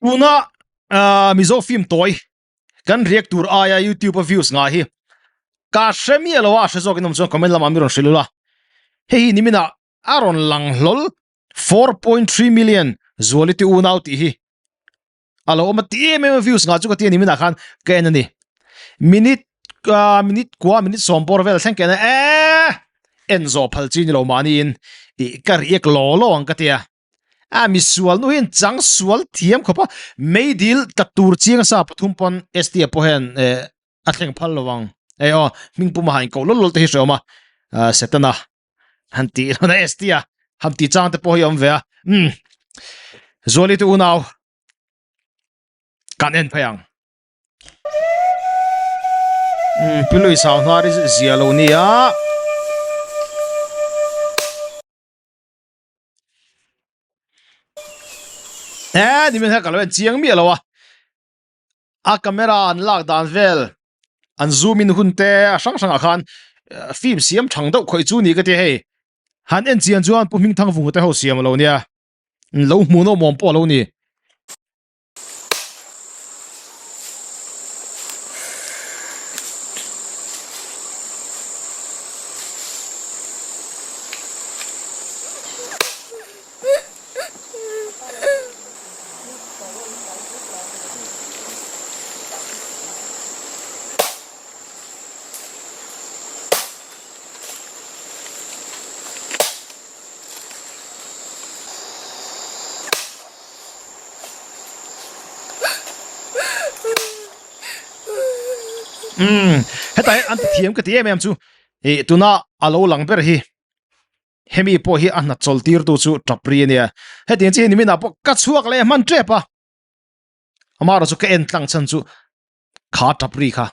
Tuna uh, Mizo film tawi kan react tur aia YouTube a views nga hi ka hre mi alo a hre zawk in awm chuan comment lamah mi rawn hrilh ula hei hi nimina a rawn lang hlawl 4.3 million zualiti unau tih hi alo awm a ti em em a views nga chu ka ti a ni minah khan ka en a ni minute uh, minute kua minute sawm bawr vel thleng ka en a e en zawh phal chi ni lo mahni in i ka riak law law ang ka tia a mi sual nu hian chang sual thiam khawp a meidil tla tur chiang sa pathum pawn ST a pawh hian eh a thleng phal lo ang e aw hming puma ha in koh lawt lawt te hi hre awm a setana han ti na ST a han ti chang te pawh hi awm ve a um zuali te unau kan en phei ang um pilui sau hnar hi zia lo nia e ni men ha ka lo en chiang mi lo a a camera an lak dan vel an zoom in hun te a hrang hrangah khan film siam thang deuh khawih chu ni ka ti hei han en chian chuan pu hming thang vung te ho siam lo nia lo hmu no mawm pawh lo ni. Umm heta hi an ti thiam ka ti em em chu ih tuna a lo lang ber hi hemi pawh hi a hna chawl tir tu chu tapri ania hetiang chi hi nimin ah pawh ka chhuak leh hman tep a amaherawh chu ka en tlang chhan chu kha tapri kha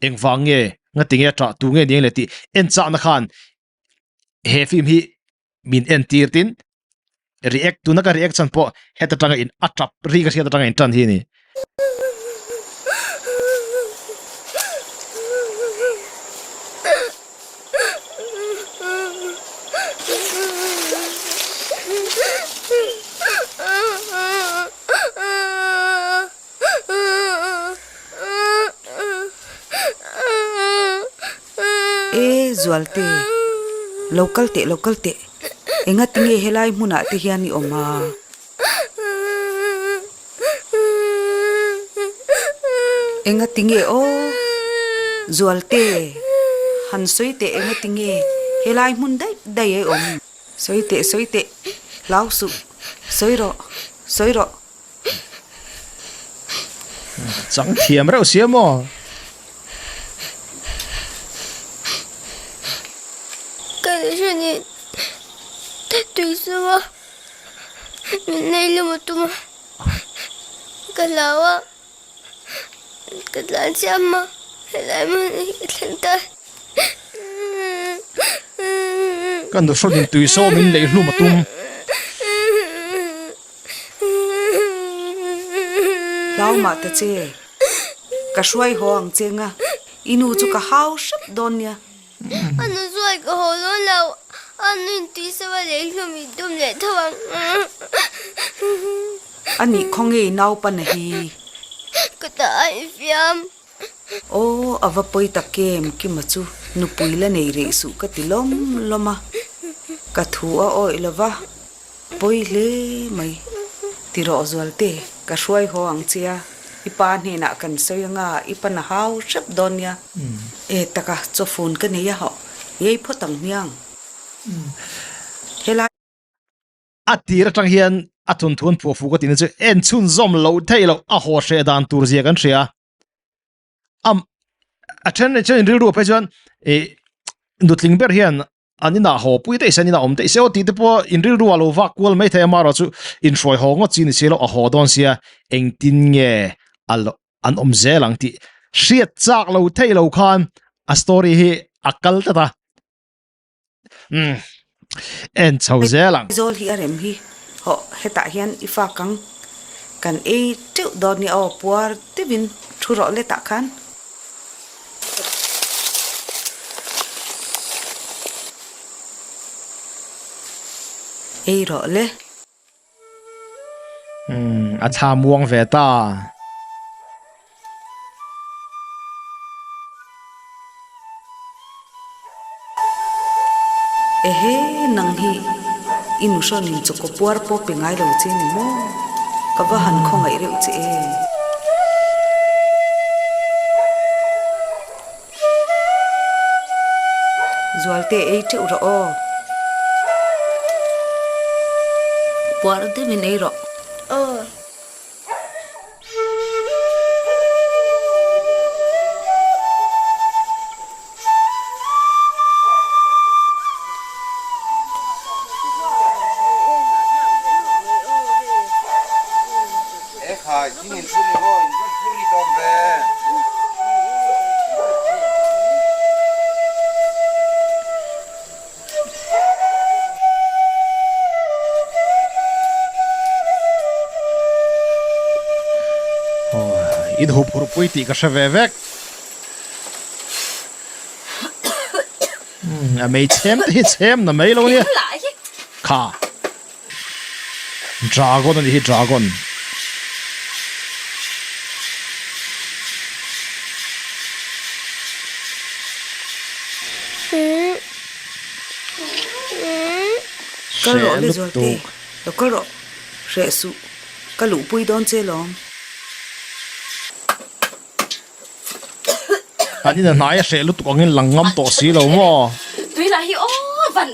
engvang nge nga ti nge tah tu nge ni ang le tih en chahna khan he film hi min en tir tin react tuna ka react chhan pawh heta tanga in a tap ri ka hriat atanga in tan hi a ni. E Zualte, lo kal teh, lo kal teh. Enga tinge helai hmunah te hian i awm a? Enga tinge aw? Zualte, han sawi teh enga tinge helai hmun daih daih a i awm? Sawi teh, sawi teh, hlau suh, sawi rawh, sawi rawh. Chang thiam reuh sia maw? Ka hrenin tui suma min nei lum a tum a, ka hlau a, ka tlan chiam a, helai hmun hi ka thlen ta. Ka nu hrawnin tui saw min lei hlum a tum. Hlau mah ta che, ka hruai haw ang che nga, i nu chu ka hau hrep dawn nia. A nu chuan ka haw dawn lo, a nu in tui sava lei hlum i tum leh tho ang. A nih khawnge i naupana hi? Ka ta a infiam. Aw, a va pawi tak em, Kima chu nupui la nei rih suh ka ti lawm lawm a, ka thu a awih lo va, pawi hle mai. Ti rawh Zualte, ka hruai haw ang che a, i pa hnenah kan sawi anga i pa na hau hrep dawn nia. E taka, chawfun ka nei a hawh, ngei phawt ang hmiang. Helai. A tir atang hian a thawnthu an phuah fuh ka tihna chu en chhunzawm loh theih loh a haw hreh dan tur zia kan hria a a then leh chuan rilru phei chuan ih nutling ber hian an inah haw pui daih se an inah awm daih se aw tih te pawh in rilru a lo vak kual mai thei a amaherawh chu inhruai haw ngawt chi ni si lo a haw dawn sia engtin nge a lo an awm zel ang tih hriat chak lo theih lo khan a story hi a kal tlat a. Umm en chho zel ang. Zawl hi a rem hi hawh hetah hian i fak ang kan ei teuh dawn nia aw puar deuhin thu rawh letah khan. Ei rawh le. Umm. A thla muang ve ta. Ehe, nang hi i nuhrawn in chaw kaw puar pawh pe ngai lo che ni maw? Ka va han khawngaih reuh che em? Zualte ei teuh rawh aw. Puar deuhin ei rawh. Aw. In huphurh pui tih ka hre ve vek. A mei chhem te hi chhem na mai lo nia. Kha. Dragon a nih hi dragon. Kal rawh le Zualte, lo kal rawh, hreh suh, ka luhpui dawn che lawm. An in a hnai a hreh lutuk angin lang ngam tawh si lo maw? Tui lah hi aw van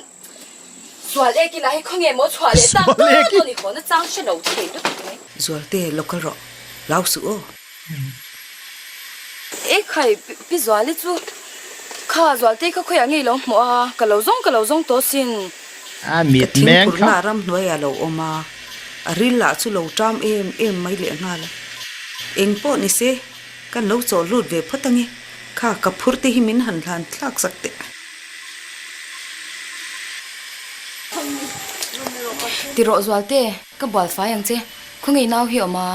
Zual ek ila hi khawnge maw chhuah leh tak tak dawn i haw na chang hre lo thei lutuk mai. Zualte lo kal rawh, lau suh aw. E khai Pi Zuali chu kha Zualtei kha khawiah nge i lo hmuh a, ka lo zawng ka lo zawng tawh sin. A mit Ka meng kha. thingphurna ramhnuaiah lo awm a, a ril lah chu lo ṭam em em mai leh nghal a. Eng pawh ni se, kan lo chawh lut ve phawt ange, kha ka phur te hi min han hlan thlak sak teh. Ti rawh Zualte, ka bual fai ang che, khawnge nau hi awm a?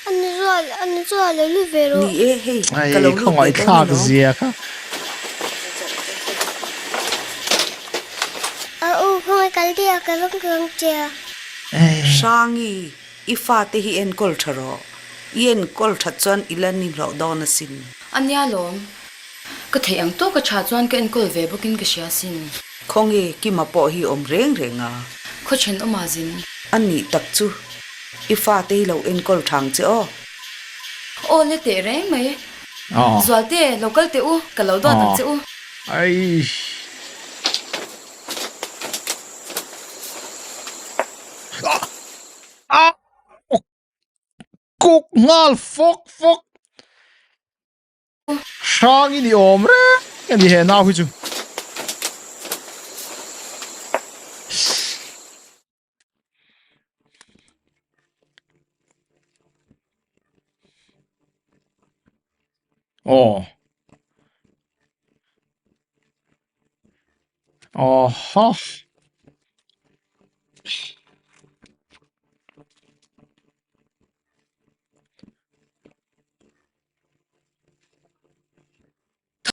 A ni Zual, a ni Zual lo lut ve rawh. Ni e, hei, ka lo Ai, lut ve khawngaih dawn thlak alawm. zia kha. A u, khawngaih kal tih a ka rawng rawng che a. Hrangi, i fate hi enkawl tha rawh. I enkawl that chuan i la ni hlawh dawn asin. A nia lawm. Ka theih ang tawk a tha chuan ka enkawl ve bawkin ka hria sin. Khawnge Kima pawh hi awm reng reng a. Khaw then awm a zin. A nih tak chu i fate hi lo enkawl thang che aw. Aw le teh reng mai. Zualte lo kal teh u, ka lo duat ang che u. Ai. Ah! Kuk nghal fawk fawk. Hrang i ni awm reng a ni he nau hi chu. Aw. Aw ha.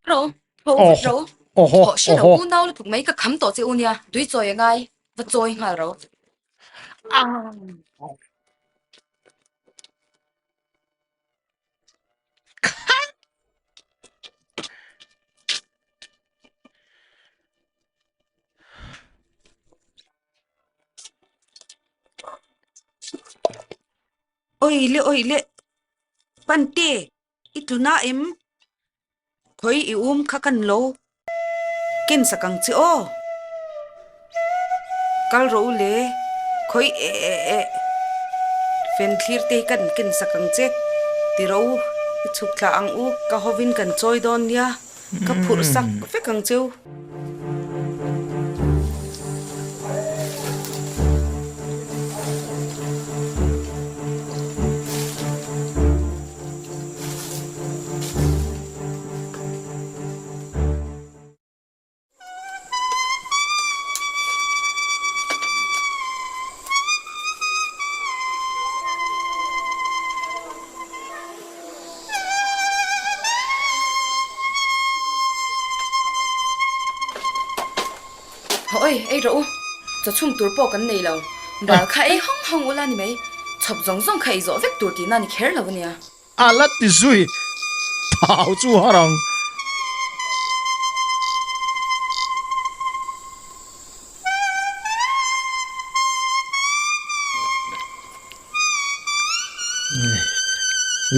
Tho tho vat ro thawh hre lo unau lutuk mai ka kham tawh che u nia tui chawi a ngai va chawi nghal ro. Oi le oi le Pante i tluna em? Khawi i um kha kan lo ken sak ang che aw. Kal rawh u le, khawi e e e fen thlir te hi kan ken sak ang che ti rawh u, i chhuk thla ang u, ka hovin kan chawi dawn nia, ka phurh sak vek ang cheu. Haw ei, ei rawh u. Chaw chhung tur pawh kan nei lo. Bal kha ei hawng hawng ula ni mai. Chhawp zawng zawng kha ei zawh vek tur tihna a ni kher lo a nia. A la ti zui thau chu har ang.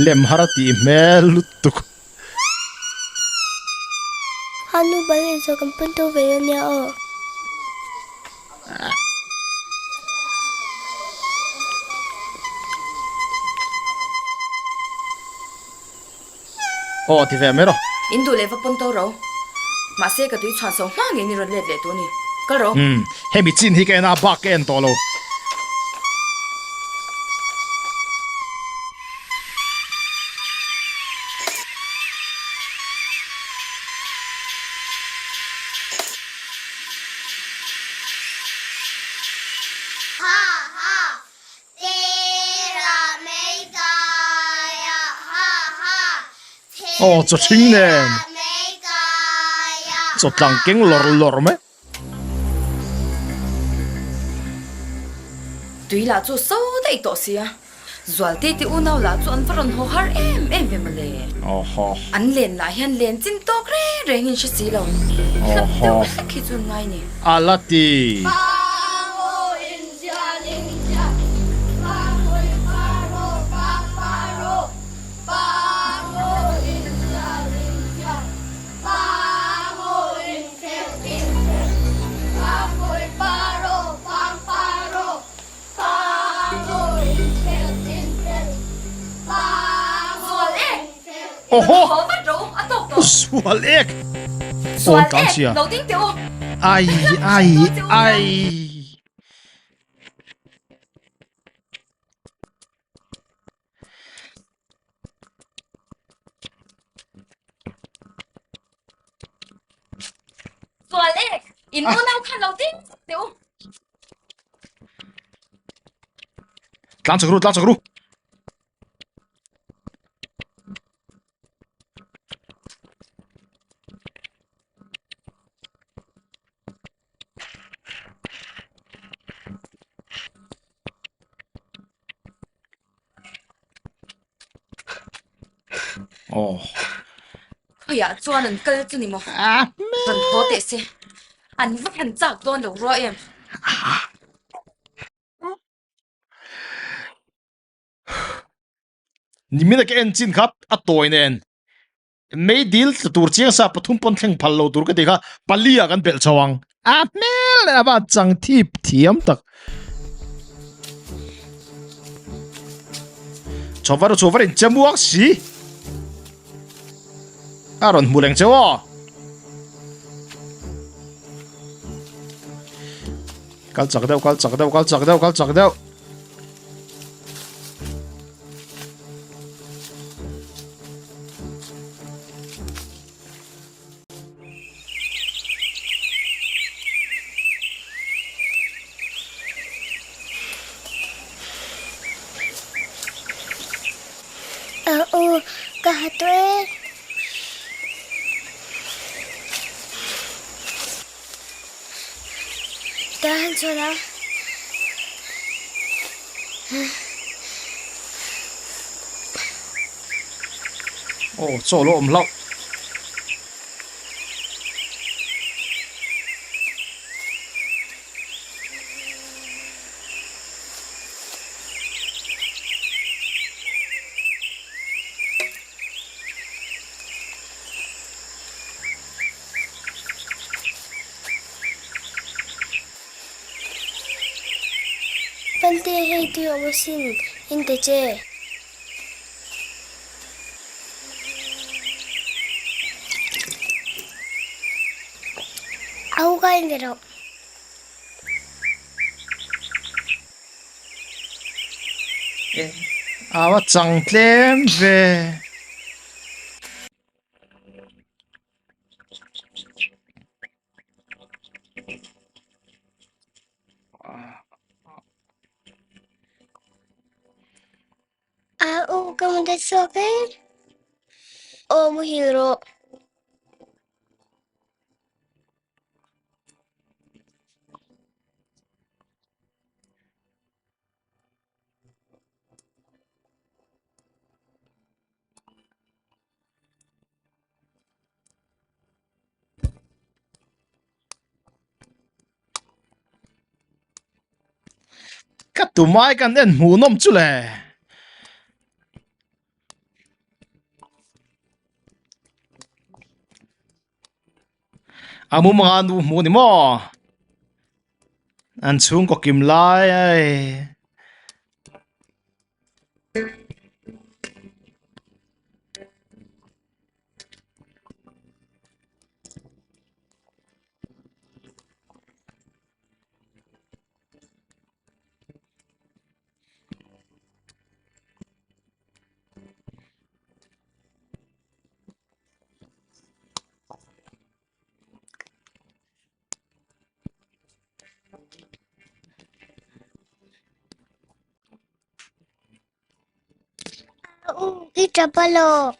Lem har a tih hmel lutuk. A nu bal in saw kan pawn to ve a nia aw. Aw ti ve mai rawh. In duh leh va pawn to ro. Mahse ka tui chhuan so hma ngei ni rawn let leh tur a ni. Kal ro. Umm hemi chin hi ka en a bak ka en tawh lo. Aw chaw hring nen chaw tlang keng lawr lawr mai. Tui lah chu so daih tawh sia, Zualte te unau lah chu an va rawn haw har em em ve mawle. An len lah hian len chin tawk reng reng in hre si lo, hlap deuh hlek hi chu an ngai ni. A la ti. Oho! Zual ek! Awn tlan chhia. Ai ai ai. Zual ek! In unau khan lo ding teh u. Tlang chak ru, tlang chak ru. Aw. Khawiah chuan an kal chu ni maw? Rawn haw teh se. An va han chak dawn lo rua em? Nimina ka en chin kha a tawi nen mei dil tla tur chiang sa pathum pawn thleng phal lo tur ka ti kha pali ah kan belh chho ang a hmel leh a va chang thip thiam tak chho var chho var in che muang si a rawn hmu leng cheu aw kal chak deuh kal chak deuh kal chak deuh kal chak deuh A u ka ha tawh e. Ka han chhuat ang. Aw chaw lo awm hlauh. Pante hei tui awm asin in ta che. Au ka in ve rawh. Au a chang tlem ve. A u ka mu ta chhuak e. Aw muhil rawh. Ka tumai kan en hmuhnawm chu le. A mumanga nu hmuh ni maw? An chhungkaw kim lai ai. I tap alo.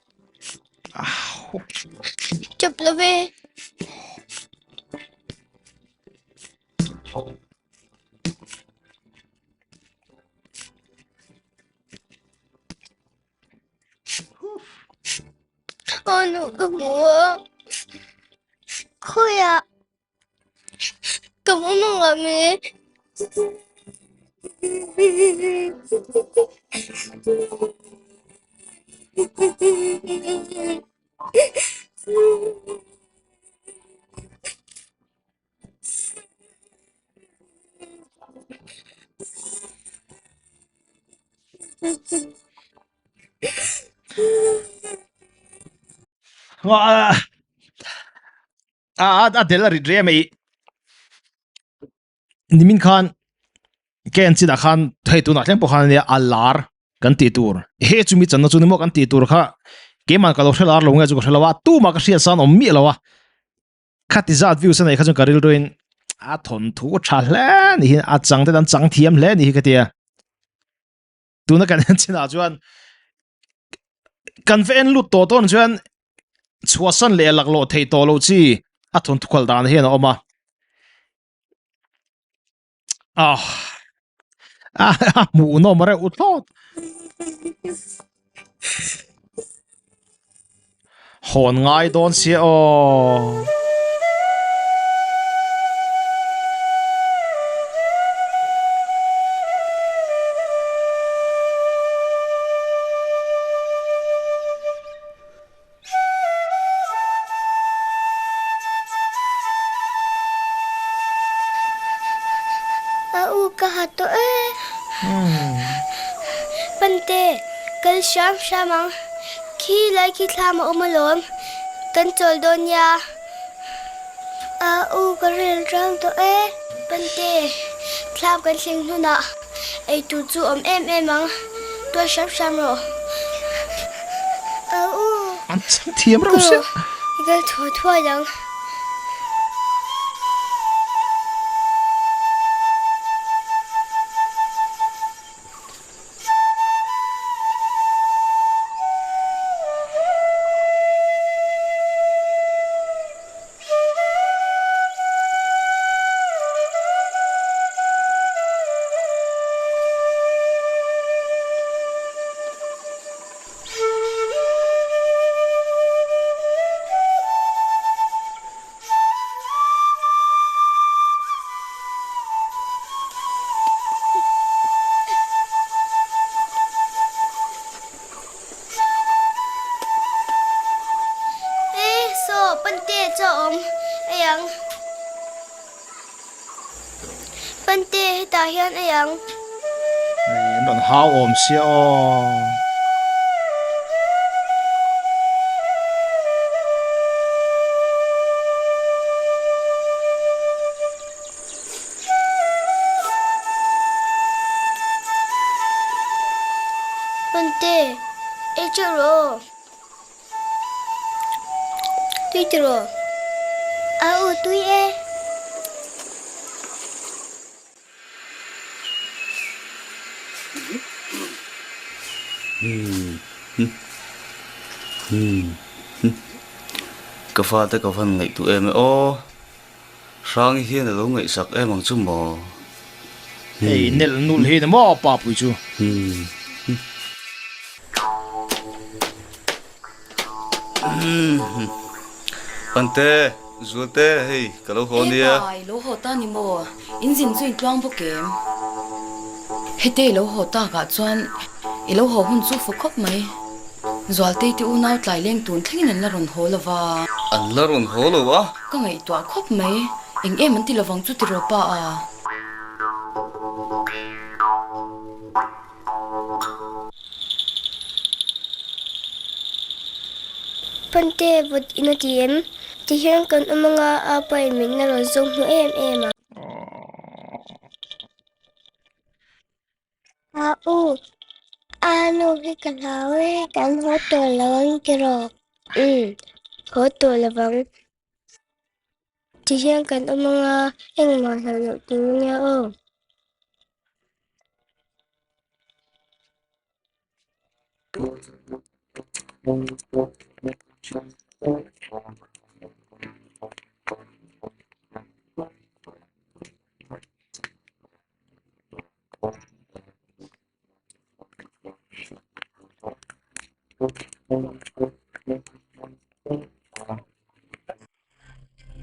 Tap lo ve. Anu ka hmu a. Khawiah ka hmu mangam e. A a del a rit rem e nimin khan ke an chinah khan hei tunah thleng pawh khan ania a lar kan tih tur he chumi channa chu ni maw kan tih tur kha keimah ka lo hre lar lo nge chu ka hre lo a tumah ka hriat san awm miah lo a Khati zat views a neih kha chuan ka rilruin a thawnthu tha hle ni hi a chang te an chang thiam hle ni hi ka tia. Tuna kan en chinah chuan kan va en lut tawh tawn chuan chhuahsan leh laklawh theih tawh loh chi a thawnthu khalh dan hian a awm a. Ah a hmuhnawm reuh thlawt. Hawn ngai dawn sia aw. A u ka ha tawh e. Pante, kal hram hram ang. Khi lai khi thlam a awm alawm. Kan chawl dawn nia. A u ka rel rang tawh e. Pante, thlam kan thleng hnunah ei tur chu awm em em ang. Tuai hram hram rawh. A u. An chang thiam reuh sia. I kal thuai thuai ang. E, saw, Pante chaw awm ei ang. Pante hetah hian ei ang. Hei an rawn hau awm sia aw. Pante, ei teuh rawh aw. Tui tiraw? A u tui e. Ka fate ka van ngaihtuah em e aw. Hrangi hian a lo ngaihsak em ang chu maw? Hei nelh nulh hi ni maw Papui chu? Pante, Zualte, hei ka lo haw nia. Epa, i lo haw ta ni maw? In zin chu in tluang bawk em? Hete i lo haw takah chuan i lo haw hun chu fu khawp mai. Zualtei te unau tlai leng tun thlengin an la rawn haw lo va. An la rawn haw lo a? Ka ngaihtuah khawp mai. Eng em an ti lovang chu tiraw pa a? Pante vawt in a ti em? Ti hian kan awm anga a pa in min la rawn zawng hmu em em a. A u, a nu hi ka hlau e, kan haw tawh lo ang tiraw? Umm, haw tawh lo vang. Ti hian kan awm anga engmah hlauh loh tur ania aw.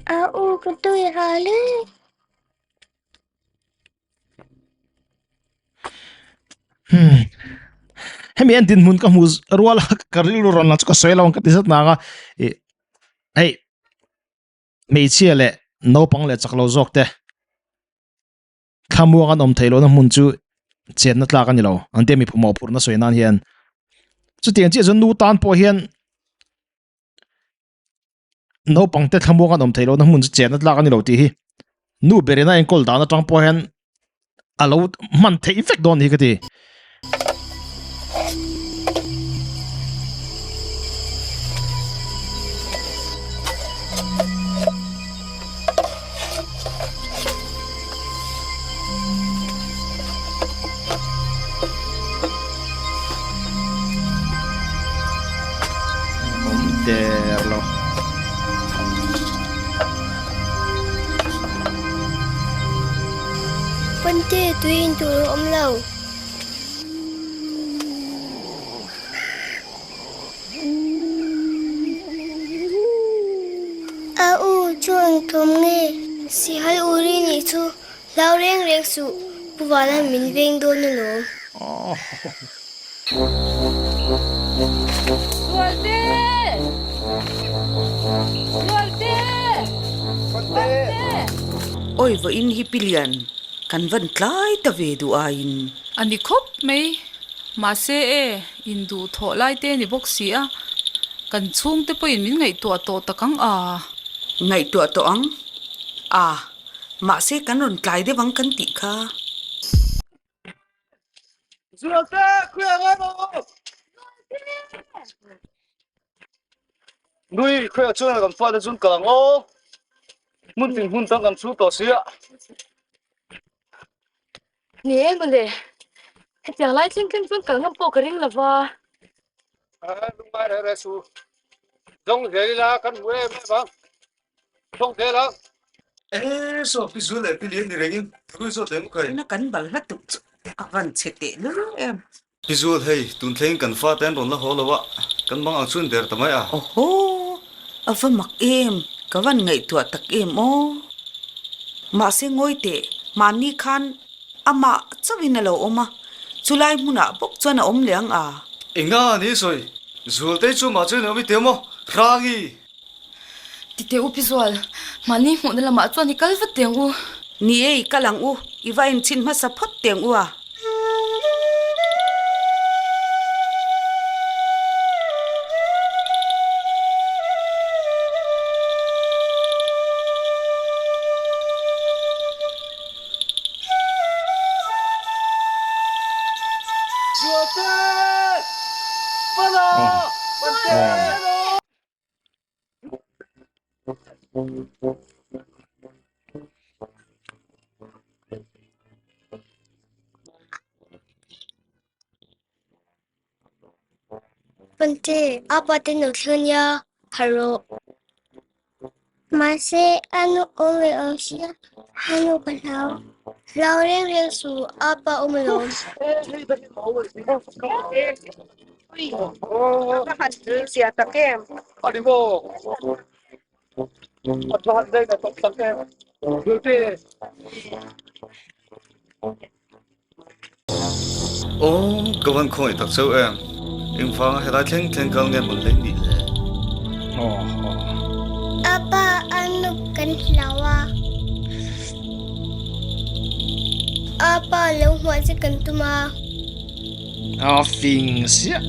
A u ka tui hal e. Hmm. Hemi an dinhmun ka hmu rual ka rilru rawn lang chu ka sawi lo ang ka ti zat nang a. I hei hmeichhia leh naupang leh chak lo zawk te thlamuang an awm theih lohna hmun chu chenna tlak a ni lo an tia mi mawhphurhna sawi nan hian chutiang chiah chuan nu tan pawh hian naupang te thlamuang an awm theih lohna hmun chu chenna tlak a ni lo tih hi nu berin a enkawl dan atang pawh hian a lo hman theih vek dawn ni hi ka ti. Awm der lo. Pante tui in tur a awm lo. A u chu engthawm nge? Sihal uri nih chu hlau reng reng suh, Pu Valan min veng dawn alawm. Zualte! Zualte! Pante! Awi vawiin hi pi lian kan van tlai ta ve duh aiin. A ni khawp mai. Mahse e, induh thawh lai te ni bawk si a, kan chhungte pawhin min ngaihtuah tawh tak ang a. Ngaihtuah tawh ang a, mahse kan rawn tlai deuh ang kan tih kha. Zualte, khuih ang emaw! Nui, khuih ah chuan kan fate chuan kal ang aw. Hmun tin hmun dang kan chhung tawh si a. Ni e mawle, hetiang lai thleng thleng chuan kal ngam pawh ka ring lo va. Lungngai reh reh suh. Zawng zel ila kan hmu em em ang. Zawng zel ang. E saw pi zual leh pi lian ni rengin thui zawt leh muk hei. Tuna kan bal hla tuk chu a van chhe teh lul em. Pi zual hei tun thlengin kan fate an rawn la haw lo a, kan bang ang chuan der ta mai a. Awhaw, a va mak em, ka van ngaihtuah tak em aw. Mahse ngawi teh, mahni khan amah chauhin a lo awm a, chulai hmunah bawk chuan a awm leh ang a. Enga ni sawi, Zualtei chu mah chuan i awm i ti awm aw, Hrangi! Titeh u Pi Zual, mahni hmuhna lamah chuan i kal vat teh ang u. Ni e, i kal ang u, i va inchhin hmasa phawt teh ang u a. Zualte! Pala! Pante! Pante, a pa te no thleng ania, harh rawh. Mahse, a nu awm ve awm sia, a nu ka hlau. Hlau reng reng suh, a pa awm alawm. Aw, ka van khawngaih tak chauh em? Engvanga helai thleng thleng kal nge mawn lei nih le? Apa, anu kan hlau a. Apa, lo hmuah che kan tum a. A fing ziah.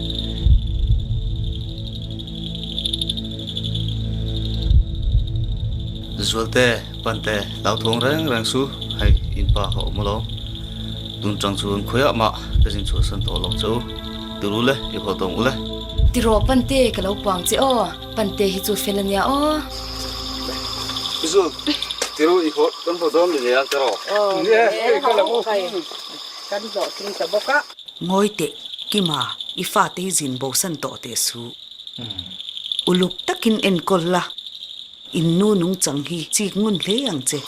Zualte, Pante, hlauthawng reng reng su, hei in pa ka awm alawm. Tun chang chuan khawiah mah ka zin chhuahsan tawh lo che u. Ti ru le, i haw tawng u le. Ti rawh Pante, ka lo puang che aw. Pante hi chu fel a nia aw. Zu, ti ru i haw kan haw dawn ni ang ti rawh. Aw, ni e, kan hlawhtling ta bawk a. Ngawi teh, Kima, i fate hi zin bosan tawh teh suh. Uluk takin enkawl la, in nu nungchang hi chik ngun hle ang che.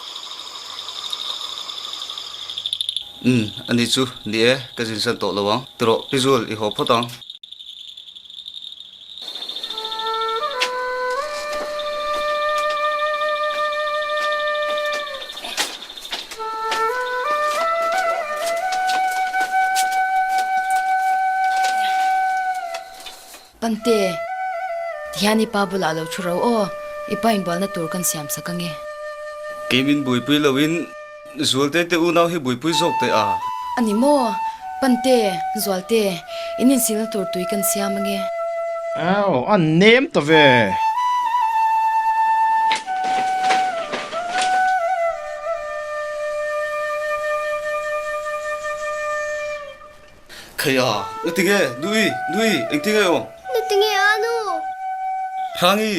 Umm, ani chu, ni e, ka zinsan tawh lo ang. Ti rawh, Pi Zual, i haw phawt ang. Pante, tihian i pa bulah lo thu ro aw, i pa inbualna tur kan siam sak ange. Kei min buaipui loin Zualte te unau hi buaipui zawk teh a. A ni maw? Pante, Zualte, in insilna tur tui kan siam ange. Aw, a nem ta ve. Kheia, ngatinge, Nui, Nui, engtinge awm? Ngatinge a nu? Hrangi,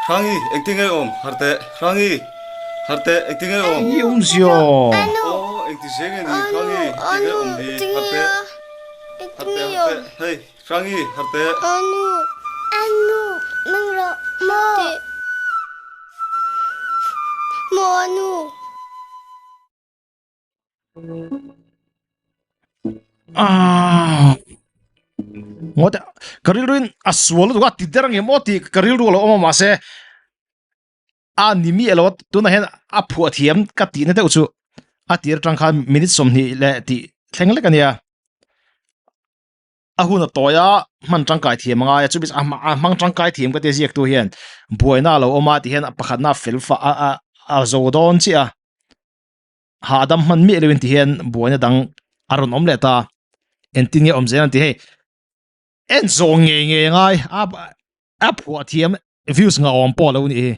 Hrangi, engtinge awm? Harte, Hrangi, Harte, engtinge awm? Enge awmzia? Anu. Aw, engti zeng nge ni, Hrangi, engtinge awm hi? Harte, Harte, Harte, hei, Hrangi, Harte. Anu, Anu, meng rawh, maw? Maw anu? Ngawt ka rilruin a sual lutuk a ti der ang em aw tih ka rilru a lo awm a mahse a ni miah lo a tunah hian a phuah thiam ka tihna deuh chu a tir atang khan minute 20 leh tih thleng lek a nia. A hun a tawi a, hman tangkai thiam a ngai a, chumi a hmang tangkai thiam ka tia ziaktu hian buaina a lo awm a tihian a pakhatna a fel fah a a zo dawn chiah a, hahdam hman miah loin tihian buaina dang a rawn awm leh ta, engtin nge awm zel an ti hei en zawng ngei ngei a ngai a a phuah thiam views ngah awm pawh a lo nih hi.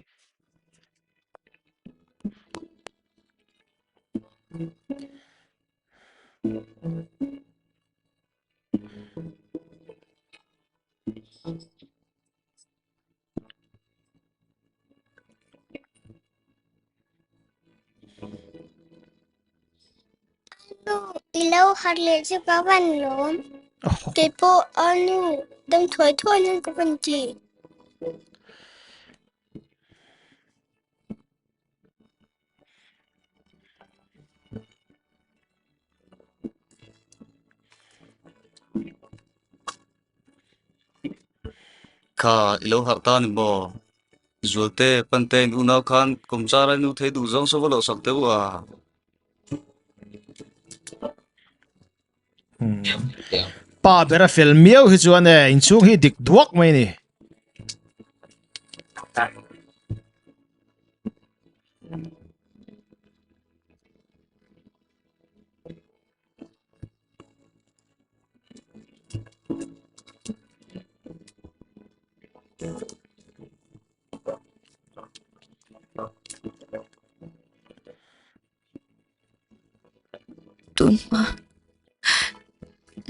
Anu, i lo har leh chu ka van lawm. Kei pawh anu dam thuai thuai nan ka van ti. Kha i lo harh ta ni maw? Zualte, Pante in unau khan kawmchar a nu thei duh zawng saw va loh sak teh u a. Pa ber a fel miau hi chuan e inchhung hi dik duak mai a ni. Tunhma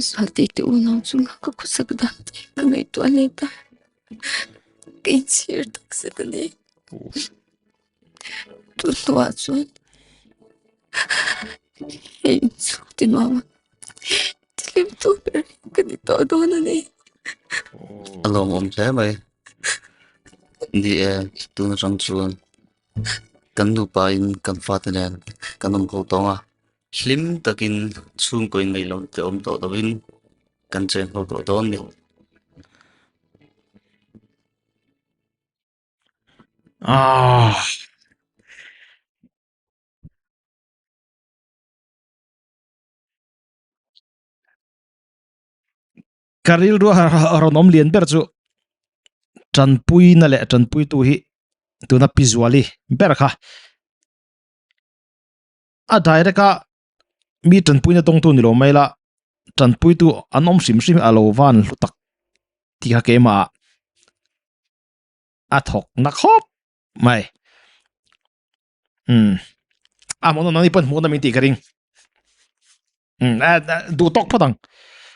Zualtei te unau chunga ka khawsak dan te ka ngaihtuah let a, ka inchhir takzet a ni. Tunhnuah chuan hei inchhung ti nuam a, thlim tu ber hi ka ni tawh dawn a ni. A lawmawm hle mai. Ni e, tun atang chuan Kan nupa in kan fate nen kan awm ho tawng a, hlim takin chhungkaw in ngaih loh te awm tawh lovin kan cheng ho tawh dawn ni. Aah. Ka rilru a rawn awm lian ber chu tanpuina leh tanpuitu hi tuna Pi Zuali ber kha a direct a mi tanpuina dawngtu ni lo mai la tanpuitu an awm hrim hrim a lo van hlu tak tih kha keimah ah a thawk na khawp mai umm a hmuhnawm nang ni pawn hmuhnawm in tih ka ring umm duh tawk phawt ang.